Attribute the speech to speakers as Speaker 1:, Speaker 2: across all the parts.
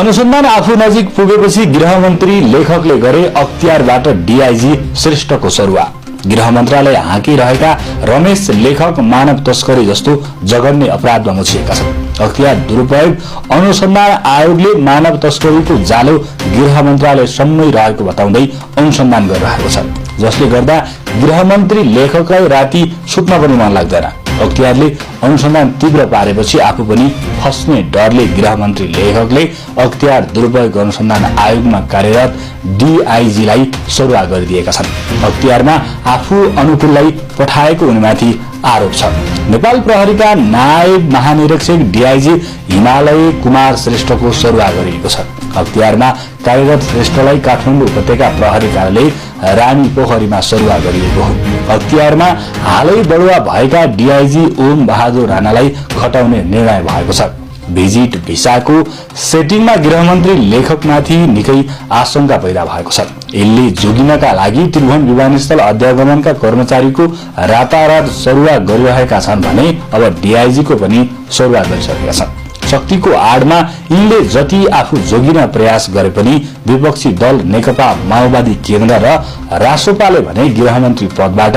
Speaker 1: अनुसन्धान आफू नजिक पुगेपछि गृहमन्त्री लेखकले गरे अख्तियारबाट डीआईजी श्रेष्ठको सरुवा। गृह मन्त्रालय हाँकिरहेका रमेश लेखक मानव तस्करी जस्तो जघन्य अपराधमा मुछिएका छन्। अख्तियार दुरुपयोग अनुसन्धान आयोगले मानव तस्करीको जालो गृह मन्त्रालयसम्मै रहेको बताउँदै अनुसन्धान गरिरहेको छ, जसले गर्दा गृहमन्त्री लेखकलाई राति सुत्न पनि मन लाग्दैन। अख्तियारले अनुसन्धान तीव्र पारेपछि आफू पनि फस्ने डरले गृहमन्त्री लेखकले अख्तियार दुरुपयोग अनुसन्धान आयोगमा कार्यरत डीआईजीलाई सरुवा गरिदिएका छन्। अख्तियारमा आफू अनुकूललाई पठाएको उनीमाथि आरोप छ। नेपाल प्रहरीका नायब महानिरीक्षक डीआईजी हिमालय कुमार श्रेष्ठको सरुवा गरिएको छ। अख्तियारमा कार्यरत श्रेष्ठलाई काठमाडौँ उपत्यका प्रहरी कार्यालय रानी पोखरीमा सरुवा गरिएको हो। अख्तियारमा हालै बढुवा भएका डीआईजी ओम बहादुर राणालाई खटाउने निर्णय भएको छ। भिजिट भिसाको सेटिङमा गृहमन्त्री लेखकमाथि निकै आशंका पैदा भएको छ। यसले जोगिनका लागि त्रिभुवन विमानस्थल अध्यागमनका कर्मचारीको रातारात सरुवा गरिरहेका छन् भने अब डीआईजीको पनि सरुवा गरिसकेका छन्। शक्तिको आडमा यिनले जति आफू जोगिन प्रयास गरे पनि विपक्षी दल नेकपा माओवादी केन्द्र र रासोपाले भने गृहमन्त्री पदबाट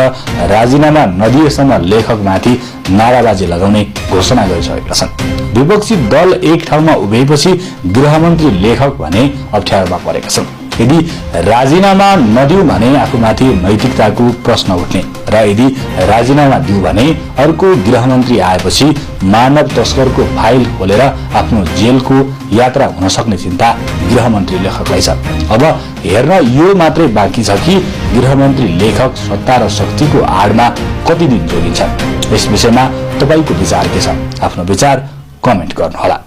Speaker 1: राजीनामा नदिएसम्म लेखकमाथि नाराबाजी लगाउने घोषणा गरिसकेका छन्। विपक्षी दल एक ठाउँमा उभिएपछि गृहमन्त्री लेखक भने अप्ठ्यारोमा परेका छन्। यदि राजीनामा नदिऊ भने आफूमाथि नैतिकताको प्रश्न उठ्ने र यदि राजीनामा दिऊ भने अर्को गृहमन्त्री आएपछि मानव तस्करको फाइल खोलेर आफ्नो जेलको यात्रा हुन सक्ने चिन्ता गृहमन्त्री लेखकलाई छ। अब हेर्न यो मात्रै बाँकी छ कि गृहमन्त्री लेखक सत्ता र शक्तिको आडमा कति दिन जोगिन्छ। यस विषयमा तपाईको विचार के छ? आफ्नो विचार कमेन्ट गर्नुहोला।